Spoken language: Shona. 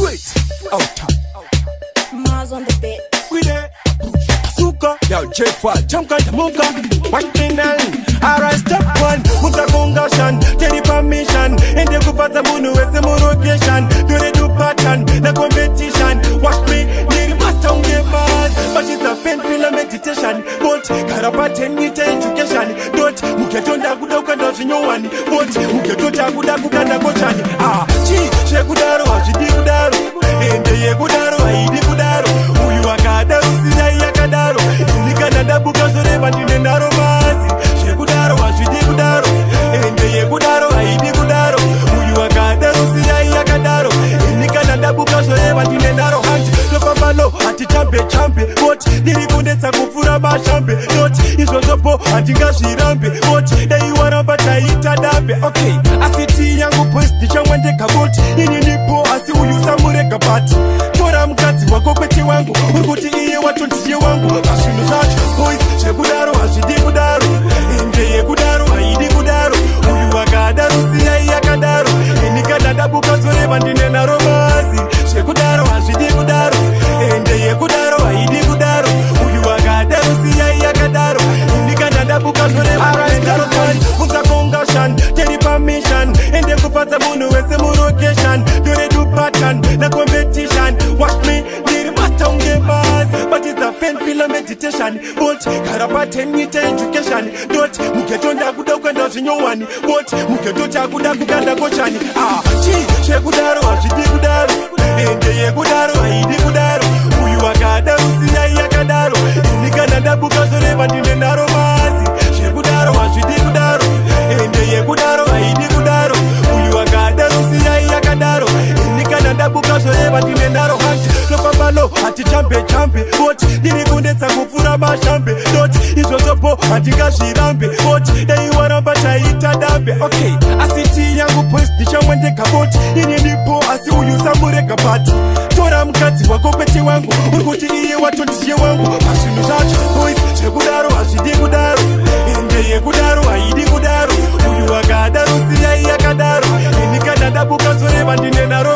Sweet. Out. Mars on the beat. We there. Suka. Yo, J4. Chamka tamuka. Watch. Alright, step one. Muta concussion. Tell permission. Ende kupata munhu wese mulocation. Dore do pattern. Na competition. Watch me. Ndiri master unge bars. But it's a fan feel a meditation. But gara pa 10 ite education. Dot. Mughetto ndakuda kukanda zvinyowani. But mughetto takuda kukanda kochani. Ah, chi zvekudaro hazvidi kudaro. Ende yekudaro haidi kudaro. Uyu akadaro siyai yakadaro. Ini kana ndabuka zvoreva ndine nharo basi. Zvekudaro hazvidi kudaro. Ende yekudaro haidi kudaro. Uyu akadaro siyai yakadaro. Ini kana ndabuka zvoreva ndine nharo handi. Tofamba no hatichambe chambe. But ndiri kunetsa kupfuura mashambe. Not izvozvopo handingazvirambe. But dai waramba taita dambe. Okay, asi tii yangu boys ndichamwa ndega but ini ndipo asi uyu samurega but tora mukadzi wako kwete wangu uri kuti iye wacho ndiye wangu pazvinhu zvacho boys zvekudaro hazvidi kudaro ende yekudaro haidi kudaro uyu akadaro siyai yakadaro ini kana ndabuka zoreva ndine nharo basi zvekudaro hazvidi kudaro ende yekudaro haidi kudaro uyu akadaro siyai yakadaro ini kana ndabuka zoreva ndine nharo basi bvunza concussion teri permission ende kupatsa munhu wese mulocation dore do pattern na competition watch me ndiri master unge basi but it's a fan feel a meditation but gara pa 10 ite education dot mughetto ndakuda kukanda zvinyowani but mughetto takuda kukanda kochani. Ah, chi zvekudaro hazvidi kudaro ende yekudaro haidi kudaro uyu akadaro siyai yakadaro ini kana ndabuka zvoreva ndine nharo basi zvekudaro hazvidi kudaro ende yekudaro haidi kudaro uyu akadaro siyai yakadaro ini kana ndabuka zvoreva ndine nharo handi tofamba no hatichambe chambe but ndiri kunetsa kupfuura mashambe dot izvozvopo handingazvirambe but dai waramba taita dambe. Okay, asi tii yangu boys ndichamwa ndega but ini ndipo asi uyu samurega but tora mukadzi wako kwete wangu uri kuti iye wacho ndiye wangu pazvinhu zvacho boys zvekudaro hazvidi kudaro ende yekudaro haidi kudaro uyu akadaro siyai yakadaro ini kana ndabuka zoreva ndine nharo.